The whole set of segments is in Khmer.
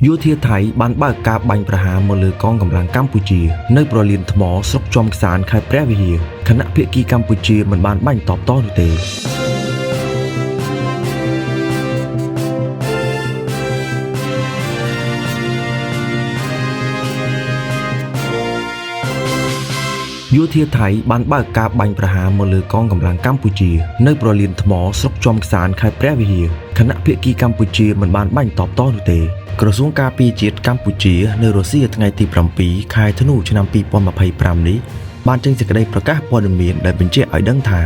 យោធាថៃបានបើកការបាញ់ប្រហារមកលើកងកម្លាំងកម្ពុជានៅប្រលានថ្មស្រុកជាំក្សាន្តខេត្តព្រះវិហារខណៈភាគីកម្ពុជាមិនបានបាញ់តបតនោះទេយោធាថៃបានបើកការបាញ់ប្រហារមកលើកងកម្លាំងកម្ពុជានៅប្រលានថ្មស្រុកជាំក្សាន្តខេត្តព្រះវិហារខណៈភាគីកម្ពុជាមិនបានបាញ់តបតនោះទេក្រសួងការពារជាតិកម្ពុជានៅរុស្ស៊ីថ្ងៃទី7ខែធ្នូឆ្នាំ2025នេះបានចេញសេចក្តីប្រកាសព័ត៌មានដែលបញ្ជាក់ឲ្យដឹងថា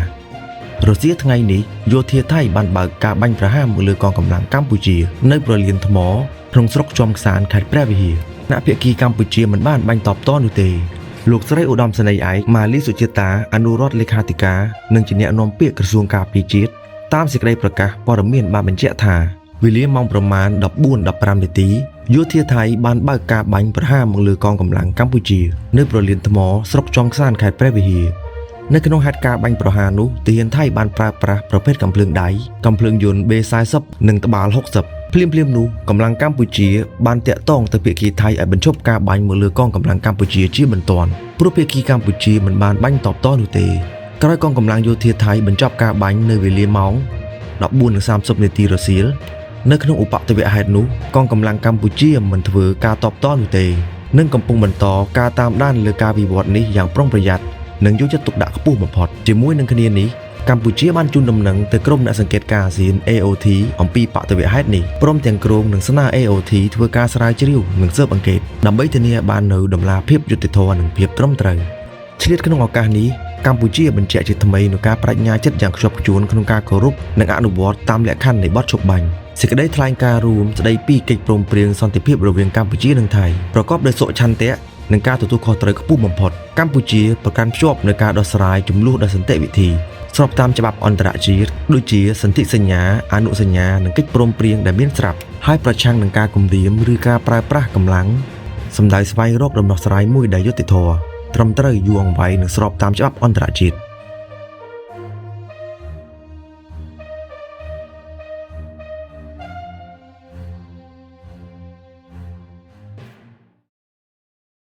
រុស្ស៊ីថ្ងៃនេះយោធាថៃបានបើកការបាញ់ប្រហារមកលើកងកម្លាំងកម្ពុជានៅប្រលានថ្មក្នុងស្រុកជាំក្សាន្តខេត្តព្រះវិហារខណៈភាគីកម្ពុជាមិនបានបាញ់តបតនោះទេលោកស្រីឧត្តមសេនីយ៍ឯកម៉ាលីសុជាតាអនុរដ្ឋលេខាធិការនិងជាអ្នកនាំពាក្យក្រសួងការពារជាតិតាមសេចក្តីប្រកាសព័ត៌មានបានបញ្ជាក់ថាវេលាម៉ោងប្រមាណ14:15នាទីយោធាថៃបានបើកការបាញ់ប្រហារមកលើកងកម្លាំងកម្ពុជានៅប្រលានថ្មស្រុកជាំក្សាន្តខេត្តព្រះវិហារនៅក្នុងហេតុការណ៍បាញ់ប្រហារនោះទាហានថៃបានប្រើប្រាស់ប្រភេទកាំភ្លើងដៃកាំភ្លើងយន្ត B40 និងត្បាល់60ភ្លាមៗនោះកម្លាំងកម្ពុជាបានតាក់ទងទៅភាគីថៃឲ្យបញ្ឈប់ការបាញ់មកលើកងកម្លាំងកម្ពុជាជាបន្ទាន់ព្រោះភាគីកម្ពុជាមិនបានបាញ់តបតនោះទេក្រោយកងកម្លាំងយោធាថៃបញ្ចប់ការបាញ់នៅវេលាម៉ោង14:30នាទីរសៀលនៅក្នុងឧបទ្ទវហេតុនោះកងកម្លាំងកម្ពុជាមិនធ្វើការតបតនោះទេនិងកំពុងបន្តការតាមដានលើការវិវត្តនេះយ៉ាងប្រុងប្រយ័ត្ននិងយកចិត្តទុកដាក់ខ្ពស់បំផុតជាមួយនឹងគ្នានេះកម្ពុជាបានជូនដំណឹងទៅក្រុមអ្នកសង្កេតការណ៍អាស៊ាន AOT អំពីបទវហេតុនេះព្រមទាំងគ្រោងនឹងស្នើ AOT ធ្វើការស្រាវជ្រាវនិងស៊ើបអង្កេតដើម្បីធានាបាននូវតម្លាភាពយុត្តិធម៌និងភាពត្រឹមត្រូវឆ្លៀតក្នុងឱកាសនេះកម្ពុជាបញ្ជាក់ជាថ្មីនូវការបដិញ្ញាចិត្តយ៉ាងខ្ជាប់ខ្ជួនក្នុងការគោរពនិងអនុវត្តតាមលក្ខខណ្ឌនៃបទឈប់បាញ់សេចក្តីថ្លែងការណ៍រួមស្តីពីកិច្ចព្រមព្រៀងសន្តិភាពរវាងកម្ពុជានិងថៃប្រកបដោយសុឆន្ទៈនិងការទទួលខុសត្រូវខ្ពស់បំផុតកម្ពុជាប្រកាន់ភ្ជាប់នូវការដោះស្រាយជម្លោះដោយសន្តិវិធីស្របតាមច្បាប់អន្តរជាតិដូចជាសន្ធិសញ្ញាអនុសញ្ញានិងកិច្ចព្រមព្រៀងដែលមានស្រាប់ហើយប្រឆាំងនឹងការគំរាមឬការប្រើប្រាស់កម្លាំងសម្ដៅស្វែងរកដំណោះស្រាយមួយដែលយុត្តិធម៌ត្រឹមត្រូវយូរអង្វែងនិងស្របតាមច្បាប់អន្តរជាតិ